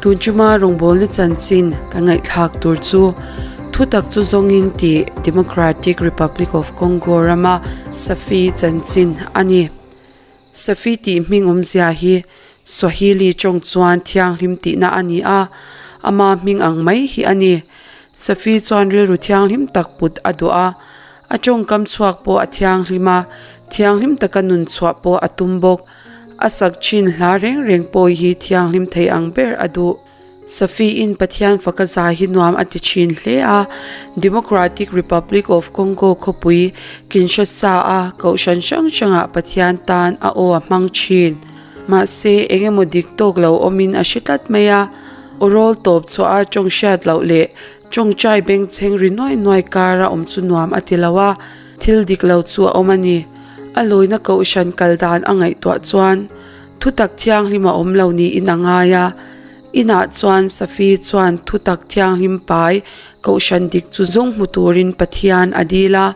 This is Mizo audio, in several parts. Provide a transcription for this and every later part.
Tun chuma rawngbawlna chanchin kan ngaihthlak tur chu Thutak chu zawngin tih Democratic Republic of Congo rama Safi chanchin a ni. Safi tih hming awmzia hi Swahili tawng chuan thianghlim tihna a ni a, ama hming ang mai hi a ni. Safi chuan rilru thianghlim tak put a duh a, a tawngkam chhuak pawh a thianghlim a, thianghlim taka nun chhuah pawh a tum bawk. A sak thin hla reng reng pawh hi thianghlim thei ang ber a duh. Safi-in Pathian faka zai hi nuam a ti thin hle a, Democratic Republic of Congo khawpui Kinshasa-a kohhran hrang hrangah Pathian tan a aw a hmang thin. Mahse, eng emaw dik tawk lo awmin a hre tlat mai a, aw rawl tawp chhuah a tawng hriat loh leh tawngtai bengchheng ri nuai nuai kara awm chu nuam a ti lo a, thil dik lo chu a awm a ni. A lawina kohhran kal dan a ngaihtuah chuan thutak thianghlim a awm lo niin a ngai a. Inah chuan Safi chuan thutak thianghlim pai kohhran dik chu zawng hmu turin Pathian a dil a,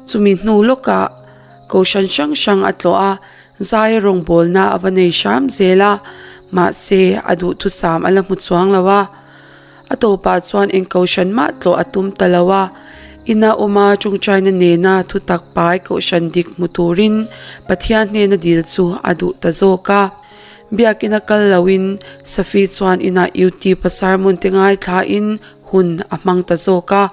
chumi hnu lawkah kohhran hrang hrang a tlawh a, Zaia rawngbawlna a va nei hram zel a, mahse a duhthusam a la hmu chuang lo a. A tawpah chuan eng kohhran mah tlawh a tum ta lo a, ina awma tawngtaina nena thutak pai kohhran dik hmu turin Pathian hnena dil chu a duh ta zawk a. Biakina kal loin Safi chuan inah YouTube a sermon te ngaithlain hun a hmang ta zawk a.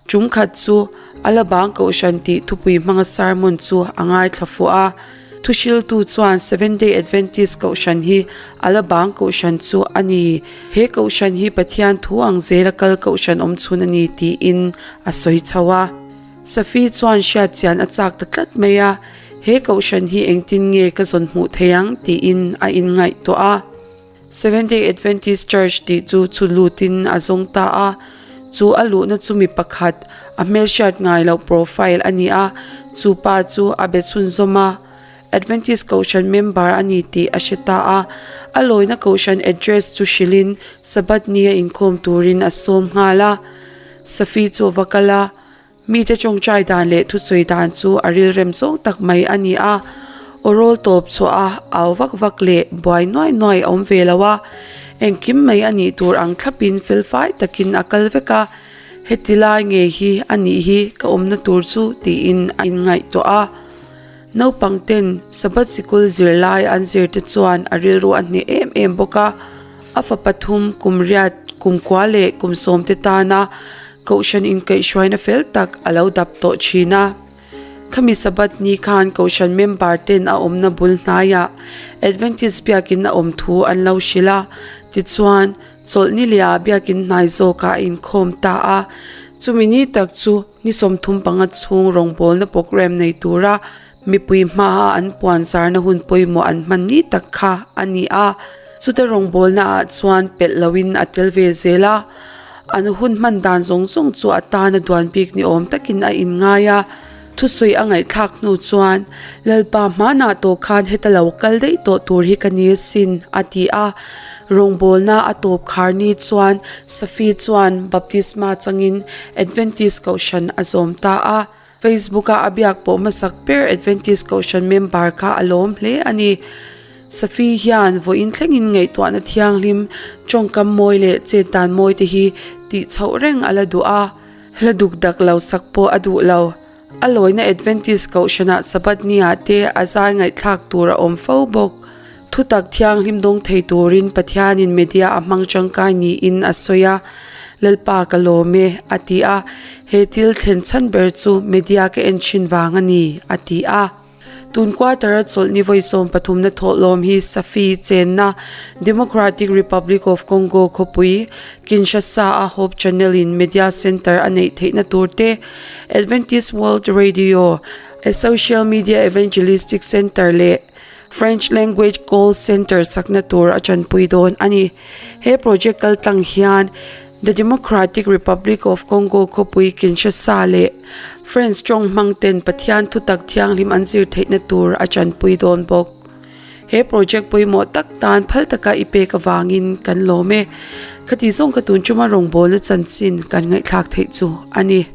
Tum khat chu a la bang kohhran tih thupui hmanga sermon chu a ngaithla fuh a. Thuhriltu chuan Seventh Day Adventist kohhran hi a la bang kohhran chu a ni. He kohhran hi Pathian thu ang zela kal kohhran awm chhun a ni tiin a sawi chho a. Safi chuan hriat chian a chak ta tlat mai a, He kohhran hi engtin nge ka zawn hmuh thei ang tiin a inngaihtuah a. Seventh Day Adventist Church tih chu chu lutin a zawng ta a, chu a luhna chu mi pakhat a hmelhriat ngai loh profile a ni a, chu pa chu a be chhunzawm a, Adventist Kohhran member a ni tih a hre ta a, a lawina Kohhran address chu hrilhin Sabbath ni a inkhawm turin a sawm nghal a, Safi chu a va kal a. Mite tawngtai dan leh thusawi dan chu a rilrem zawng tak mai a ni a, aw rawl tawp chhuah a, au vak vak leh buai nuai nuai a awm ve lo a, engkim mai a nih tur ang thlapin felfai takin a kal vek a, heti lai nge hi a nih hi ka awmna tur chu tiin a inngaihtuah a. Naupang ten Sabbath sikul zirlai an zir te chuan a rilru a hneh em em bawk a, a fa pathum kum riat kum kua leh kum sawm te tana Kohhran inkaihhruaina fel tak a lo dap tawh thin a. Khami Sabbath ni khan Kohhran member ten a awmna bul hnaiah Adventist biakin a awm thu an lo hrilh a, tichuan chawlhni lehah biakin hnai zawkah a inkhawm ta a. Chumi ni tak chu ni 35 chhung rawngbawlna program nei tura mipui hmaha an puan zarna hun pawimawh an hman ni tak kha a ni a. Chuta rawngbawlna ah chuan pelh loin a tel ve zel a, an hun hman dan zawng zawng chu a tana duan bik ni awm takin a inngai a. Thusawi a ngaihthlak hnu chuan, Lalpa hmanah tawh khan heta lo kal daih tawh tur hi ka ni asin, a ti a. Rawngbawlna a tawp khar ni chuan Safi chuan baptisma changin Adventist Kohhran a zawm ta a. Facebook-a a biak pawh hmasak ber Adventist Kohhran member kha a lawm hle a ni. Safi hian vawiin thlengin ngaihtuahna thianghlim, tawngkam mawi leh chet dan mawi te hi tih chhoh reng a la duh a, hla duk dak lo sak pawh a duh lo. A lawina Adventist Kohhranah Sabbath ni-ah te a zai ngaihthlak tur a awm fo bawk. Thutak thianghlim dawng thei turin Pathianin media a hmang tangkai niin a sawi a, Lalpa ka lawm e, a ti a, he thil thlen chhan ber chu media ka en thin vang a ni, a ti a. Tun quarter-a chawlhni vawi sawmpathumna thawhlawm hi Safi chenna Democratic Republic of Congo khawpui Kinshasa-a Hope Channel-in media centre a neih theihna tur te, Adventist World Radio, a social media evangelistic centre leh French Language Call Centre sakna tur a tanpui dawn a ni. He project kal tlang hian The Democratic Republic of Congo khawpui Kinshasa leh French tawng hmang ten Pathian thutak thianghlim an zir theihna tur a tanpui dawn bawk. He project pawimawh tak tan phal taka i pek avangin kan lawm e. Khati zawng ka tun chuma rawngbawlna chanchin kan ngaihthlak theih chu a ni.